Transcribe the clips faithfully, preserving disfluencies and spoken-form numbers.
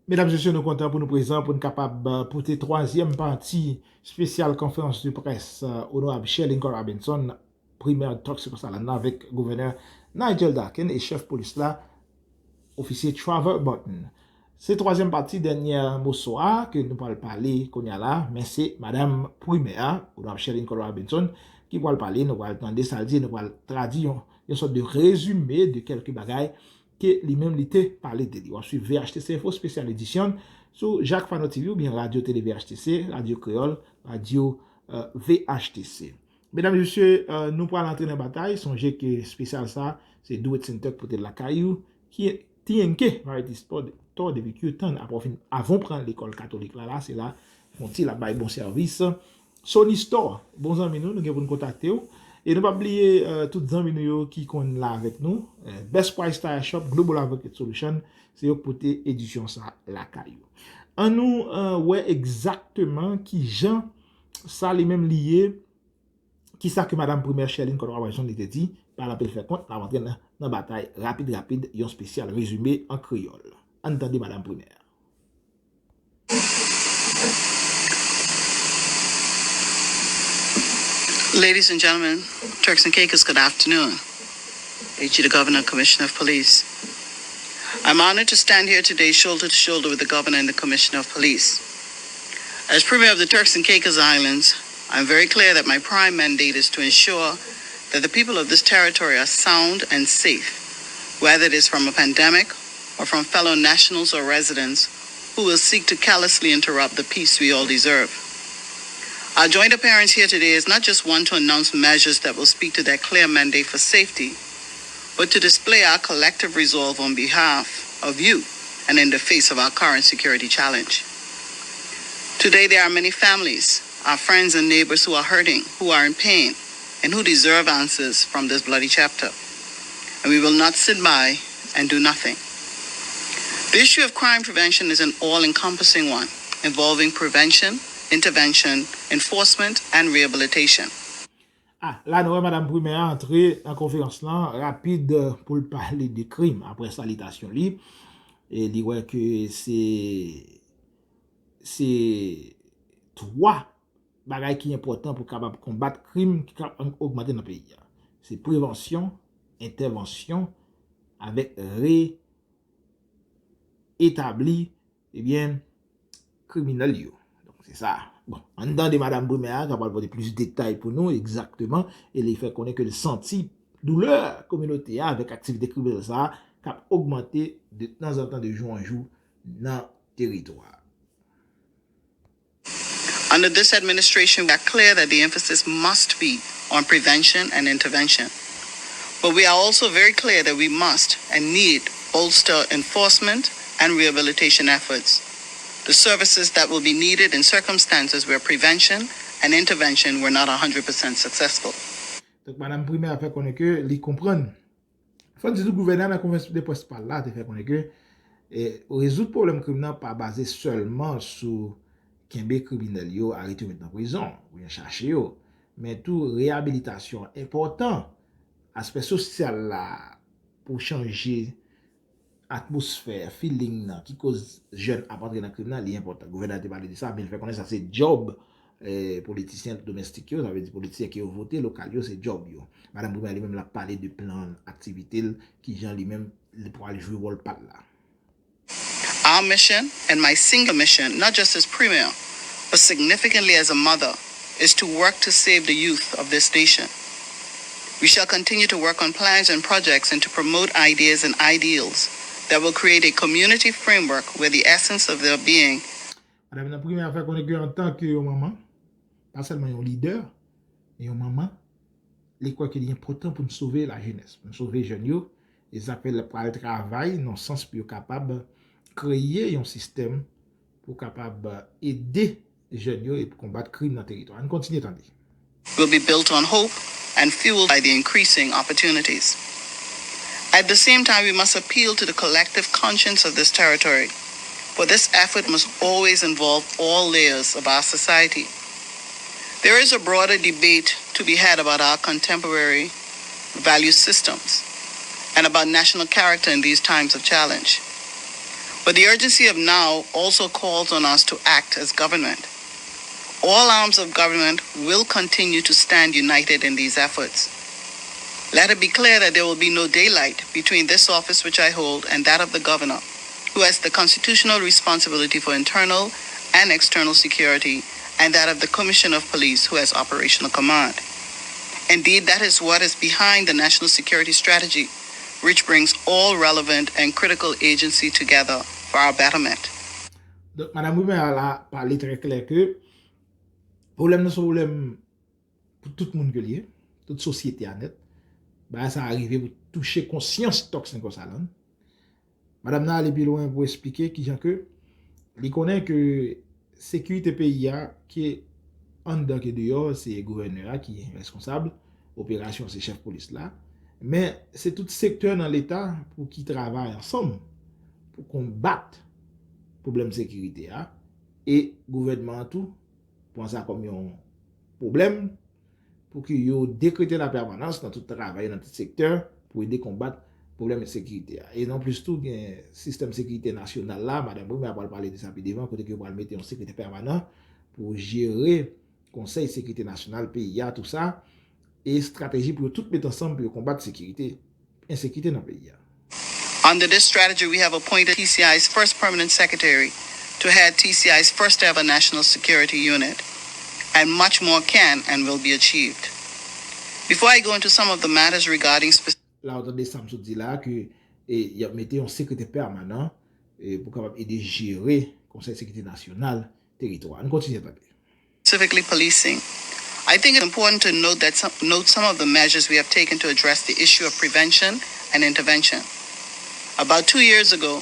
Medam, mesye, nou kontan pou nou prezan, pou n kapab, eh, pote twazyèm pati espesyal konferans de près, eh, Onorab Sherline Cole Robinson, Primè Turks and Caicos Islands, avèk Gouvènè Nigel Darkin e chèf polis la, Ofisye Trevor Burton. Se twazyèm pati dènyè moso a ke nou pral pale kounye a la, men se Madanm Primè a, Onorab Sherline Cole Robinson, ki pral pale, nou pral tande sa l di, nou pral tradui yon, yon sòt de rezime de kèlke bagay ke li menm li te pale de li. W ap swiv V H T C Info, espesyal edisyon sou Jak Fano T V oubyen Radyo Tele V H T C, Radyo Kreyòl, Radyo, eh, V H T C. Medam e mesye, eh, nou pral antre nan batay. Sonje ke espesyal sa, se Do It Center k pote l lakay ou, ki T N K Variety Store, Store depi Q ten, apre w fin, avan w pran lekòl katolik la, la, se la, fon ti l ap bay bon sèvis. Sony Store, bon zanmi nou, nou gen pou n kontakte w. E nou p ap bliye, eh, tout zanmi nou yo ki konn la avèk nou. Eh, Best Price Tire Shop, Global Advocate Solution, se yo k pote edisyon sa lakay ou. Ann nou, eh, wè egzakteman ki jan sa li menm li ye, ki sa ke Madanm Primè Sherline Cole Robinson li te di, pa l anpil fè kont, n ap antre nan, nan batay rapid, rapid, yon espesyal rezime an kreyòl. Ann tande Madanm Primè. Ladies and gentlemen, Turks and Caicos, good afternoon. H E the Governor, Commissioner of Police. I'm honored to stand here today shoulder to shoulder with the Governor and the Commissioner of Police. As Premier of the Turks and Caicos Islands, I'm very clear that my prime mandate is to ensure that the people of this territory are sound and safe, whether it is from a pandemic or from fellow nationals or residents who will seek to callously interrupt the peace we all deserve. Our joint appearance here today is not just one to announce measures that will speak to that clear mandate for safety, but to display our collective resolve on behalf of you and in the face of our current security challenge. Today, there are many families, our friends and neighbors who are hurting, who are in pain, and who deserve answers from this bloody chapter. And we will not sit by and do nothing. The issue of crime prevention is an all encompassing one, involving prevention, intervention, enforcement, and rehabilitation. Ah, la nou wè Madanm Primè a antre nan konferans lan rapid pou l pale de krim apre salitasyon li. E li wè ke se, se twa bagay ki enpòtan pou kapab konbat krim ki ka ogmante nan peyi a. Se prevansyon, entèvansyon avèk re etabli, ebyen, kriminèl yo. Donk, se sa. Bon, ann tande Madanm Primè a k ap pral pote plis detay pou nou egzakteman, e li fè konnen ke l santi doulè kominote a avèk aktivite kriminèl sa a k ap ogmante de tanzantan, de jou an jou nan teritwa a. Under this administration, we are clear that the emphasis must be on prevention and intervention. But we are also very clear that we must and need bolster enforcement and rehabilitation efforts, the services that will be needed in circumstances where prevention and intervention were not one hundred percent successful. Donk, Madanm Primè a fè konnen ke li konprann. Fò n di tou, gouvènè a nan konferans de près pa l la te fè konnen ke, eh, rezoud pwoblèm krim nan pa baze sèlman sou kenbe kriminèl yo, arete yo, met nan prizon, oubyen chache yo, men tou reyabilitasyon an enpòtan. Aspè sosyal la, pou chanje atmosfè, feeling nan, ki koz jèn ap antre nan krim nan, li enpòtan. Gouvènè a te pale de sa, men l fè konnen sa se djòb, eh, politisyen domestik yo, sa vle di politisyen ke yo vote, lokal yo, se djòb yo. Madanm Primè a li menm l ap pale de plan aktivite l, kijan li menm li pral jwe wòl pa l la. Our mission, and my singular mission, not just as Premier, but significantly as a mother, is to work to save the youth of this nation. We shall continue to work on plans and projects and to promote ideas and ideals that will create a community framework where the essence of their being Madanm nan Primè a fè konnen ke antanke yon manman, pa sèlman yon lidè, men yon manman, li kwè ke li enpòtan pou n sove lajenès, pou n sove jèn yo, e sa fè l pral travay nan sans pou yo kapab kreye yon sistèm pou kapab ede jèn yo e pou konbat krim nan teritwa. Ann kontinye tande. Will be built on hope and fueled by the increasing opportunities. At the same time, we must appeal to the collective conscience of this territory, for this effort must always involve all layers of our society. There is a broader debate to be had about our contemporary value systems and about national character in these times of challenge. But the urgency of now also calls on us to act as government. All arms of government will continue to stand united in these efforts. Let it be clear that there will be no daylight between this office which I hold and that of the governor, who has the constitutional responsibility for internal and external security, and that of the Commissioner of Police, who has operational command. Indeed, that is what is behind the national security strategy, which brings all relevant and critical agency together for our betterment. Donk, Madanm Rimè a la pale trè klè ke pwoblèm nan se yon pwoblèm pou tout moun ke l ye, tout sosyete a nèt. Bagay sa a rive pou touche konsyans Turks and Caicos Islands. Madanm nan ale pi lwen pou eksplike kijan ke li konnen ke sekirite peyi a, ke anndan ke deyò, se gouvènè a ki reskonsab, operasyon se chèf polis la. Men se tout sektè nan Leta pou ki travay ansanm pou konbat pwoblèm sekirite a. E gouvènman an tou pran sa kòm yon pwoblèm pou ke yo dekrete lapèmanans nan tout travay, nan tout sektè, pou ede konbat pwoblèm ensekirite a. E nonplis tou, gen sistèm sekirite nasyonal la, Madanm Rimè a pral pale de sa pi devan, kote ke yo pral mete yon sekretè pèmanan pou jere Konsèy Sekirite Nasyonal peyi a, tou sa, e estrateji pou yo tout met ansanm pou yo konbat sekirite, ensekirite nan peyi a. Under this strategy, we have appointed T C I's first permanent secretary to head T C I's first ever national security unit, and much more can and will be achieved. Before I go into some of the matters regarding specific La, w tande sa m sot di la, ke e, y ap mete yon sekretè pèmanan e, pou kapab ede jere Konsèy Sekirite Nasyonal teritwa a. Ann kontinye tande. Specifically policing, I think it's important to note that some, note some of the measures we have taken to address the issue of prevention and intervention. About two years ago,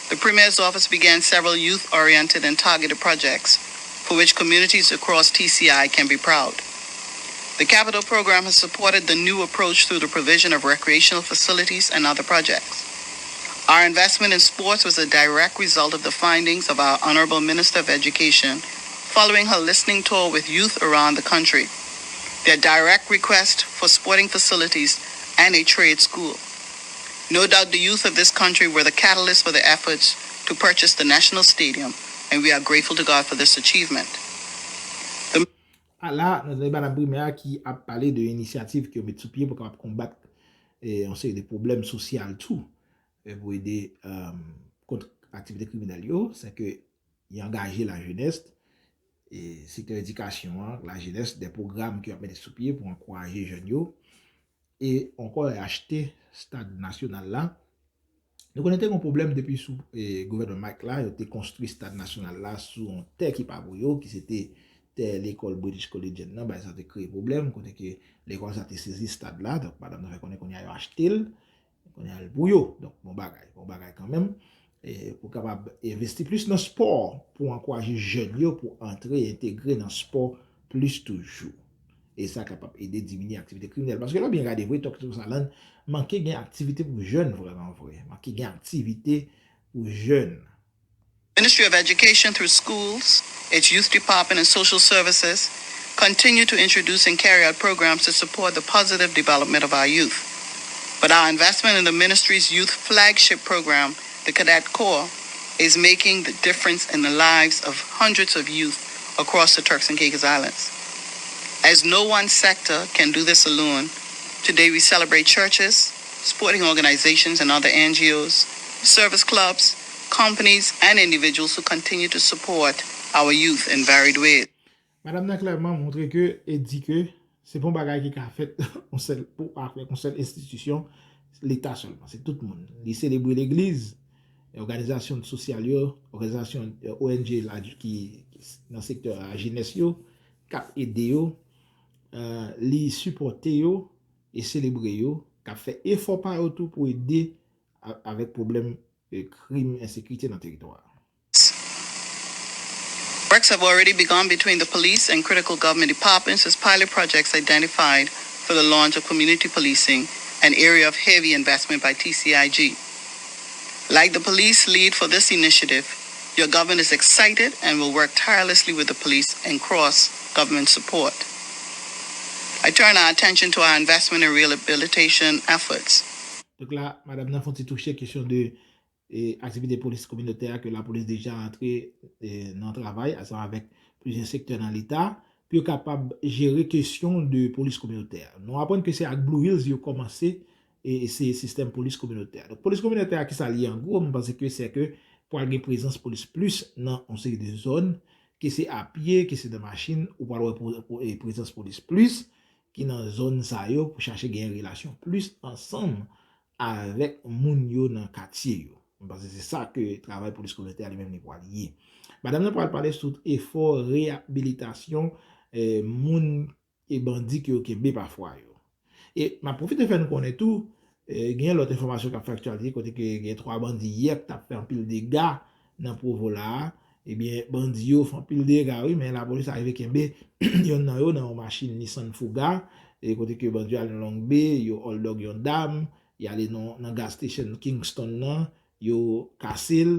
the Premier's office began several youth-oriented and targeted projects for which communities across T C I can be proud. The capital program has supported the new approach through the provision of recreational facilities and other projects. Our investment in sports was a direct result of the findings of our Honorable Minister of Education following her listening tour with youth around the country, their direct request for sporting facilities and a trade school. No doubt the youth of this country were the catalyst for the efforts to purchase the National Stadium, and we are grateful to God for this achievement. A la, nou tande Madanm Rimè a ki ap pale de inisyativ ke yo met sou pye pou kapab konbat e, yon seri de pwoblèm sosyal tou, e, pou ede e, kont aktivite kriminèl yo, se ke y angaje lajenès, e, sektè edikasyon an, lajenès, de pwogram ke y ap mete sou pye pou ankouraje jèn yo, e ankò y achte stad nasyonal la. Nou konnen te gen yon pwoblèm depi sou e, gouvènman Mike la, yo te konstwi stad nasyonal la sou yon tè ki pa pou yo, ki se te tè lekòl British Collegian nan, bagay sa te kreye pwoblèm, kote ke lekòl sa te sezi stad la, donk madanm nan fè konnen kounye a yo achte l, kounye a l pou yo. Donk, bon bagay, bon bagay kanmenm. E, pou kapab envesti plis nan spò, pou ankouraje jèn yo pou antre, entegre nan spò plis toujou. E sa kapab ede diminye aktivite kriminèl. Paske lè w byen gade vre, Turks and Caicos Islands manke gen aktivite pou jèn vrèman vre. Manke gen aktivite pou jèn. Ministry of Education through schools, its youth department and social services continue to introduce and carry out programs to support the positive development of our youth. But our investment in the ministry's youth flagship program, the Cadet Corps, is making the difference in the lives of hundreds of youth across the Turks and Caicos Islands. As no one sector can do this alone, today we celebrate churches, sporting organizations and other N G Os, service clubs, companies and individuals who continue to support our youth in varied ways. Madanm nan klèman montre ke e di ke se pa yon bagay ki ka fèt yon sèl, pou avèk yon sèl enstitisyon, Leta sèlman, se tout moun. Li selebre legliz, òganizasyon sosyal yo, òganizasyon, O N G la ki nan sektè lajenès yo, k ap ede yo, e, li sipòte yo e selebre yo, k ap fè efò pa yo tou pou ede a, avèk pwoblèm e, krim, ensekirite nan teritwa a. Works have already begun between the police and critical government departments as pilot projects identified for the launch of community policing, an area of heavy investment by T C I G. Like the police lead for this initiative, your government is excited and will work tirelessly with the police and cross government support. I turn our attention to our investment in rehabilitation efforts. Donk la, madanm nan fè yon ti touche kesyon de e, aktivite polis kominotè a ke lapolis deja antre, e, nan travay ansanm avèk plizyè sektè nan Leta pou yo kapab jere kesyon de polis kominotè. Nou aprann ke se ak Blue Hills yo kòmanse e, eseye sistèm polis kominotè a. Donk, polis kominotè a, kisa l ye an gwo? M panse ke se ke pral gen prezans polis plis nan yon seri de zòn, ke se a pye, ke se nan machin, ou pral wè po- po- e, prezans polis plis ki nan zòn sa yo pou chache gen relasyon plis ansanm avèk moun yo nan katye yo. M panse se sa ke travay polis kominotè a li menm li pral ye. Madanm nan pral pale sou efò reyabilitasyon, e, moun e bandi ke yo kenbe pafwa yo. E m ap pwofite fè nou konnen tou, e, gen lòt enfòmasyon k ap fè aktyalite kote ke gen twa bandi yè k t ap fè anpil dega nan Pwovo la a. Ebyen, bandi yo fè anpil dega, wi, men lapolis arive kenbe yonn nan yo nan yon machin Nissan Fuga, e kote ke bandi yo ale nan Long Bay, yo hold up yon dam, y ale nan, nan gas station Kingston nan, yo kase l,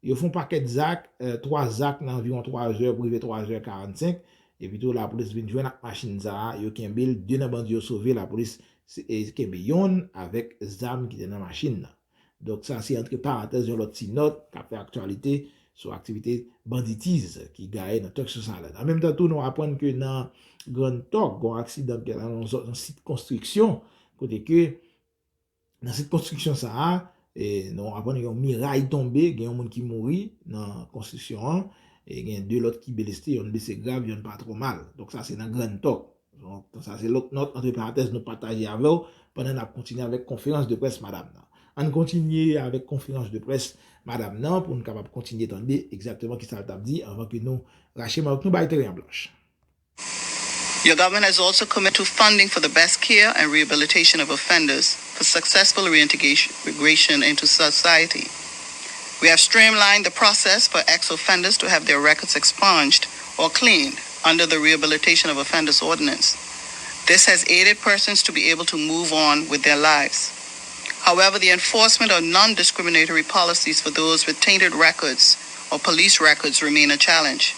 yo fè yon pakèt zak, e, twa zak nan anviwon twa zè pou rive twa zè karannsenk, epi tou lapolis vin jwenn ak machin sa a, yo kenbe l, de nan bandi yo sove, lapolis se- e, kenbe yonn avèk zam ki te nan machin nan. Donk, sa se antre parantèz yon lòt ti nòt k ap fè aktyalite sou aktivite banditiz ki gaye nan Turks Island. An menm tan tou, nou aprann ke nan Grand Turk, gen yon aksidan ki nan yon zòn, yon sit konstriksyon, kote ke nan sit konstriksyon sa a, e, nou aprann yon miray tonbe, gen yon moun ki mouri nan konstriksyon an, e gen de lòt ki blese, yonn blese grav, yonn pa twò mal. Donk, sa se nan Grand Turk. Donk, sa se lòt nòt, antre parantèz, nou pataje avè w pandan n ap kontinye avèk konferans de près madanm nan. Ann kontinye avèk konferans de près madanm nan pou n kapab kontinye tande egzakteman kisa l t ap di anvan ke nou rache mank nou bay teren an blanch. Your government has also committed to funding for the best care and rehabilitation of offenders for successful reintegration into society. We have streamlined the process for ex offenders to have their records expunged or cleaned under the Rehabilitation of Offenders Ordinance. This has aided persons to be able to move on with their lives. However, the enforcement of non discriminatory policies for those with tainted records or police records remain a challenge.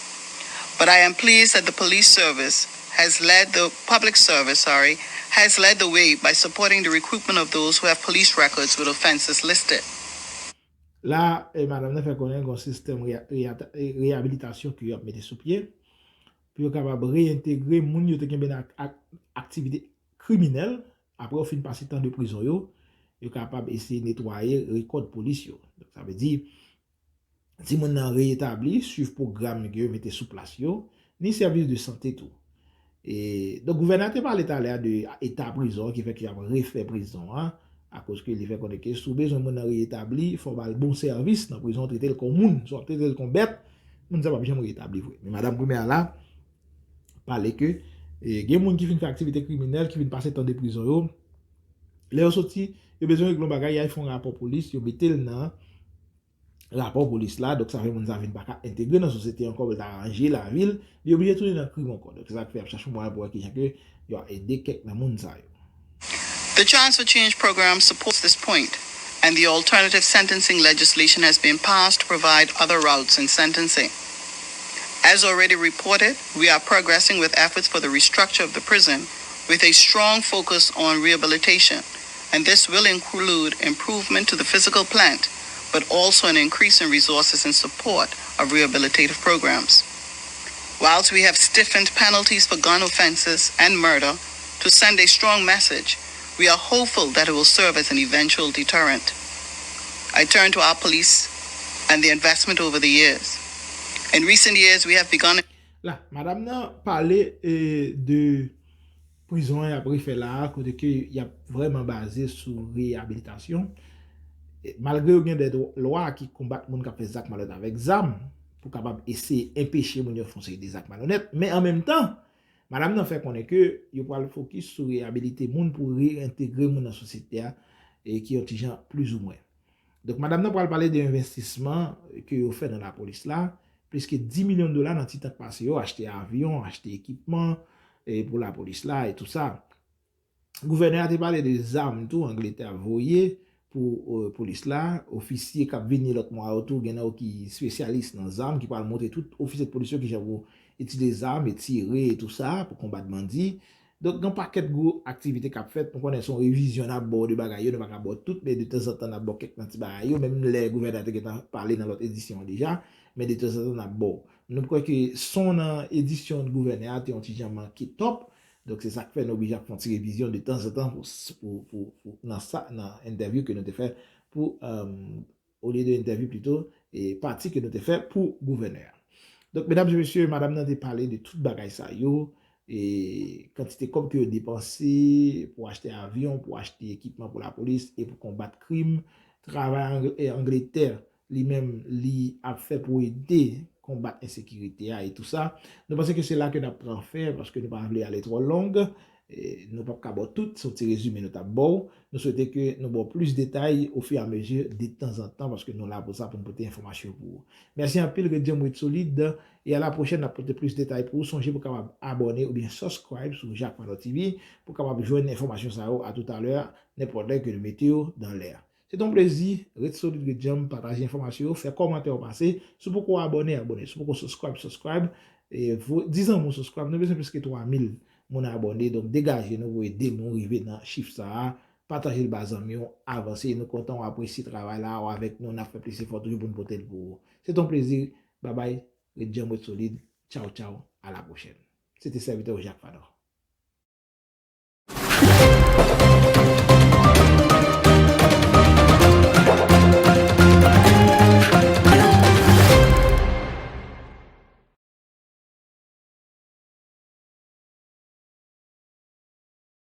But I am pleased that the police service has led the public service, sorry, has led the way by supporting the recruitment of those who have police records with offenses listed. La, e, madanm nan fè konnen gen yon sistèm reya- reya- e, reyabilitasyon ke yo ap mete sou pye pou yo kapab reyentegre moun yo te kenbe nan ak- ak- aktivite kriminèl, apre yo fin pase tan de prizon yo, yo kapab eseye netwaye rekòd polis yo. Donk, sa vle di, timoun nan reyetabli, swiv pwogram ke yo mete sou plas yo, ni sèvis de sante tou. E, donk, gouvènè a te pale talè a de eta prizon an ki fè ke y ap refè prizon an, akoz ke li fè konnen ke si w bezwen moun nan reyetabli, fò w ba l bon sèvis nan prizon, trete l kon moun. Si w ap trete l kon bèt, moun sa p ap janm reyetabli vre. Men madanm primè a la pale ke, e, gen moun ki fin fè aktivite kriminèl, ki fin pase tan de prizon yo, lè yo soti, yo bezwen regle yon bagay, y al fè yon rapò polis, yo mete l nan rapò polis la, donk sa fè moun sa vin pa ka entegre nan sosyete ankò, pou l ta ranje lavi l, li oblije tounen nan krim ankò. Donk se sa k fè y ap chache yon mwayen pou wè kijan ke y a ede kèk nan moun sa yo. The Chance for Change program supports this point, and the alternative sentencing legislation has been passed to provide other routes in sentencing. As already reported, we are progressing with efforts for the restructure of the prison with a strong focus on rehabilitation, and this will include improvement to the physical plant, but also an increase in resources in support of rehabilitative programs. Whilst we have stiffened penalties for gun offenses and murder to send a strong message, we are hopeful that it will serve as an eventual deterrent. I turn to our police and the investment over the years. In recent years, we have begun La, madanm nan pale, e, de prizon an y ap refè la a, kote ke y ap vrèman baze sou reyabilitasyon. E, malgre yo gen de dwa- lwa ki konbat moun k ap fè zak malonèt avèk zam, pou kapab eseye enpeche moun yo fè yon seri de zak malonèt, men an menm tan, madanm nan fè konnen ke yo pral fokis sou reyabilite moun pou reyentegre moun nan sosyete a, e ki yon ti jan plizoumwen. Donk, madanm nan pral pale de envestisman ke yo fè nan lapolis la, plis ke dis milyon dola nan ti tan k pase yo, achte avyon, achte ekipman, e, pou lapolis la e tou sa. Gouvènè a te pale de zam tou Angletè ap voye pou, e, polis la. Ofisye k ap vini lòt mwa yo tou, gen nan yo ki espesyalis nan zam, ki pral montre tout ofisye de polis yo kijan pou itilize zam e tire e tou sa pou konbat bandi. Donk, gen pakèt gwo aktivite k ap fèt. Nou konnen se yon revizyon n ap ba w de bagay yo. Nou pa ka ba w tout, men de tanzantan n ap ba w kèk nan ti bagay yo. Menm lè gouvènè a te gentan pale nan lòt edisyon an deja, men de tanzantan n ap ba w. Nou kwè ke son nan edisyon gouvènè a te yon ti jan manke top. Donk, se sa k fè nou oblije ap fè yon ti revizyon de tanzantan pou, pou, pou, pou, nan sa, nan entèvyou ke nou te fè pou, um, olye de entèvyou pito, e pati ke nou te fè pou gouvènè a. Donk, medam e mesye, madanm nan te pale de tout bagay sa yo, e kantite kòb ke yo depanse pou achte avyon, pou achte ekipman pou lapolis e pou konbat krim, travay Ang-, e Angletè, li menm, li ap fè pou ede konbat ensekirite a e tou sa. Nou panse ke se la ke n ap pran fen, paske nou pa vle ale twò long. E nou p ap ka ba w tout, se yon ti rezime nou t ap ba w. Nou swete ke nou ba w plis detay ofiramezi de tanzantan, paske nou la pou sa, pou n pote enfòmasyon pou ou. Mèsi anpil, ret djanm, ret solid. E a la pwochèn, n ap pote plis detay pou ou. Sonje pou w kapab abòne oubyen subscribe sou Jacques Fador T V pou w kapab jwenn enfòmasyon sa yo a toutalè, nenpòt lè ke nou mete yo dan lè a. Se te yon plezi, ret solid, ret djanm, pataje enfòmasyon yo, fè kòmantè w pase. Si w poko abòne, abòne. Si w poko subscribe, subscribe. E vo-, di zanmi w subscribe. Nou bezwen plis ke twa mil moun abòne. Donk, degaje nou pou ede nou rive nan chif sa a. Pataje l ba zanmi w, avanse. Nou kontan w apresye travay la, w avèk nou, n ap fè plis efò toujou pou n pote l pou ou. Se te yon plezi. Babay, ret djanm, ret solid. Tchaw, tchaw, a la pwochèn. Se te sèvitè w Jacques Fador.